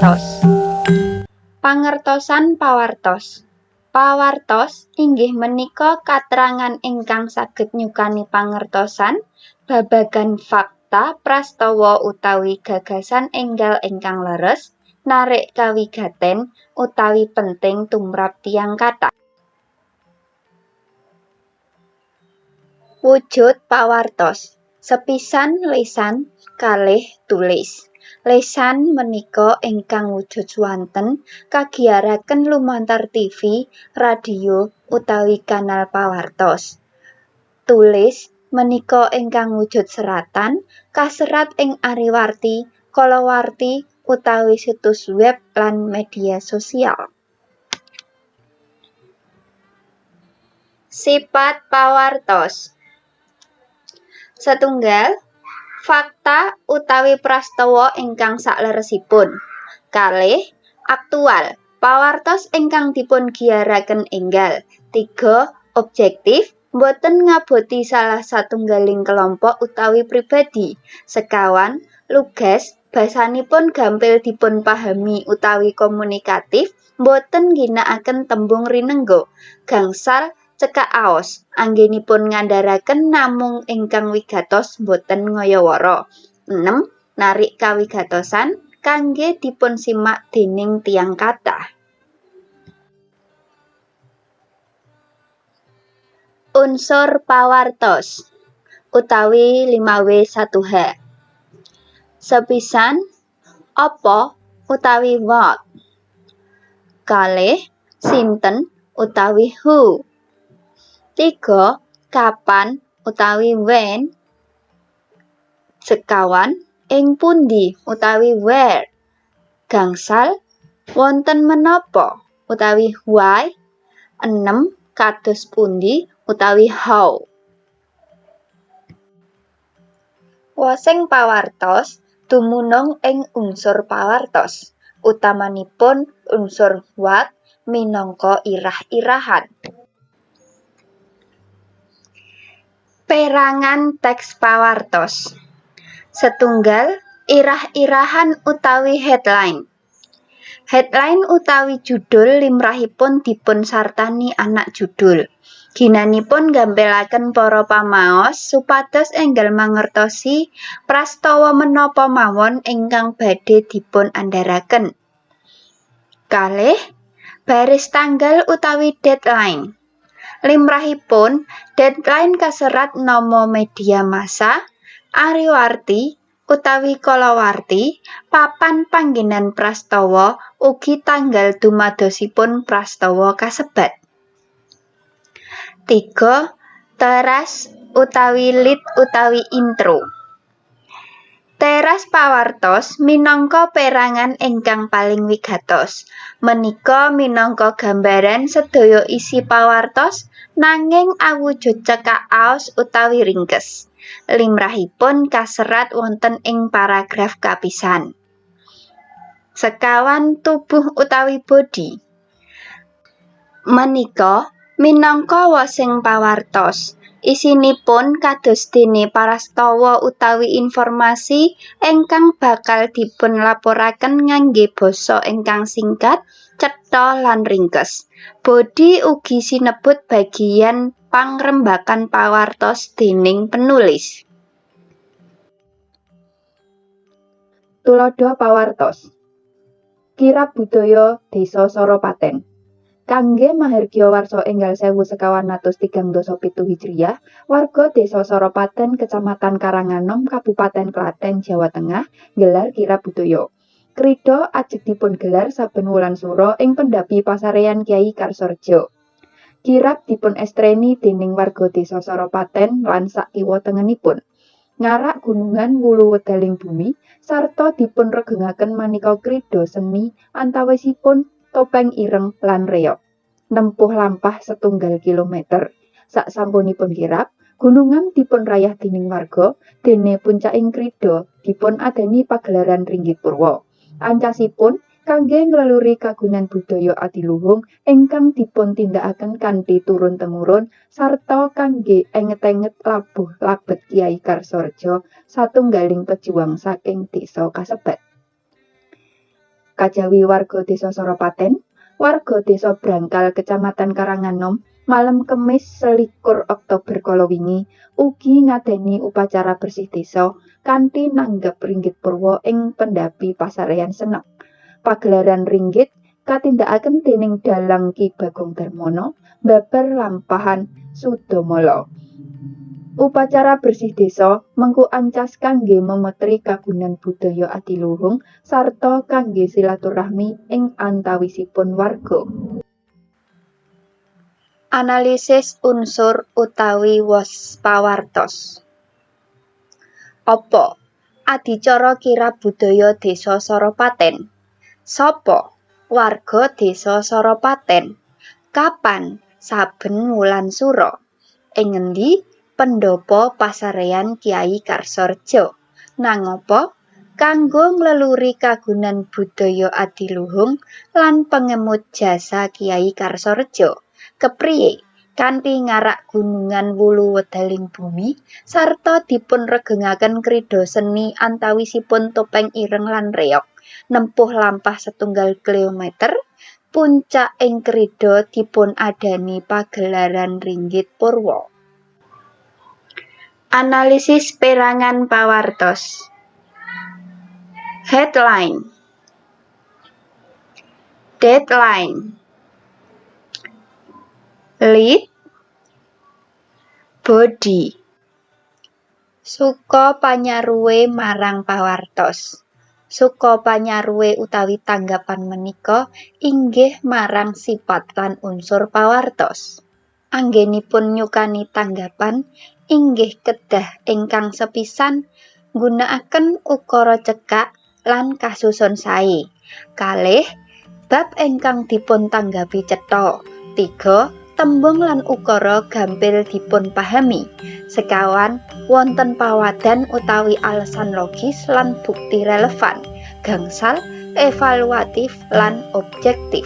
Pawartos. Pangertosan pawartos. Pawartos inggih menika katrangan ingkang saged nyukani pangertosan babagan fakta, prastawa utawi gagasan enggal ingkang leres, narik kawigaten, utawi penting tumrap tiyang kathah. Wujud pawartos. Sepisan lesan, kalih tulis. Lesan menika ingkang wujud swanten kagiyaraken lumantar TV, radio, utawi kanal pawartos. Tulis menika ingkang wujud seratan kaserat ing ariwarti, kalawarti, utawi situs web lan media sosial. Sipat pawartos. Setunggal, fakta utawi prastawa ingkang sakleresipun. Kalih, aktual, pawartos ingkang dipun giyaraken enggal. Tiga, objektif, boten ngaboti salah satunggaling kelompok utawi pribadi. Sekawan, lugas, basanipun gampil dipunpahami utawi komunikatif, boten ngginakaken tembung rinengga. Gangsal, cekak aos, anggenipun ngandharaken namung ingkang wigatos boten ngayawara. 6. Narik kawigatosan kangge dipunsimak dening tiyang kathah. Unsur pawartos utawi 5W1H. Sepisan, apa utawi what. Kalih, sinten utawi who. Tiga, kapan utawi when. Sekawan, ing pundi utawi where. Gangsal, wonten menapa utawi why. 6. Kados pundi utawi how. Wosing pawartos dumunung ing unsur pawartos, utamanipun unsur what minangka irah-irahan. Perangan teks pawartos. Setunggal, irah-irahan utawi headline. Headline utawi judul limrahipun dipunsartani anak judul. Ginanipun nggampilaken para pamaos supados enggal mangertosi prastawa menapa mawon ingkang badhe dipun andharaken. Kalih, baris tanggal utawi deadline. Limrahipun, deadline kaserat nama media massa, ariwarti utawi kalawarti, papan panggenan prastawa ugi tanggal dumadosipun prastawa kasebat. 3. Teras utawi lead utawi intro. Teras pawartos minangka perangan ingkang paling wigatos. Menika minangka gambaran sedaya isi pawartos nanging awujud cekak aos utawi ringkes. Limrahipun kaserat wonten ing paragraf kapisan. Sekawan, tubuh utawi body. Menika minangka wosing pawartos. Isinipun kados dene prastawa utawi informasi ingkang bakal dipunlaporaken ngangge basa ingkang singkat, cetha lan ringkes. Body ugi sinebut bagian pangrembakan pawartos dening penulis. Tuladha pawartos. Kirab Budaya Desa Soropaten. Kangge mahargya warsa enggal 1437 Hijriah, warga Desa Soropaten, Kecamatan Karanganom, Kabupaten Klaten, Jawa Tengah, nggelar kirab budaya. Krida ajeg dipun gelar saben wulan Sura ing pendhapi pasarean Kyai Karsorejo. Kirab dipun estreni dening warga Desa Soropaten lan sakiwa tengenipun. Ngarak gunungan wulu wedaling bumi sarta dipun regengaken maneka krida seni antawisipun topeng ireng lan reog. Nempuh lampah setunggal kilometer. Saksampunipun kirab, gunungan dipun rayah dening warga, dene puncaking krida dipun adani pagelaran ringgit purwa. Ancasipun kangge ngleluri kagunan budaya adiluhung ingkang dipun tindakaken kanthi turun temurun sarta kangge enget-enget labuh labet Kyai Karsorejo satunggaling pejuang saking desa kasebat. Kajawi warga Desa Soropaten, warga Desa Brangkal Kecamatan Karanganom malem Kemis 21 Oktober kala wingi ugi ngadani upacara bersih desa kanthi nanggap ringgit purwa ing pendhapi Pasarean Senok. Pagelaran ringgit katindakaken dening dalang Ki Bagong Darmana babar lampahan Sudamala. Upacara bersih desa mengku ancas kangge memetri kagunan budaya adiluhung sarta kangge silaturahmi ing antawisipun warga. Analisis unsur utawi wos pawartos. Apa? Adicara kirab budaya Desa Soropaten. Sapa? Warga Desa Soropaten. Kapan? Saben wulan Sura. Ing ngendi? Pendhapa Pasarean Kyai Karsorejo. Nangapa? Kanggo ngleluri kagunan budaya adiluhung lan pengemut jasa Kyai Karsorejo. Kepriye? Kanthi ngarak gunungan wulu wedaling bumi sarta dipunregengaken krida seni antawisipun topeng ireng lan reog nempuh lampah setunggal kilometer puncak ing krida dipunadani pagelaran ringgit purwa. Analisis perangan pawartos. Headline, deadline, lead, body. Suka panyaruwe marang pawartos. Suka panyaruwe utawi tanggapan menika inggih marang sipat lan unsur pawartos. Anggenipun nyukani tanggapan inggih kedah ingkang sepisan nggunakaken ukara cekak lan kasusun sae. Kalih, bab ingkang dipuntanggapi cetha. 3. Tembung lan ukara gampil dipunpahami. Sekawan, wonten pawadhan utawi alesan logis lan bukti relevan. Gangsal, evaluatif lan objektif.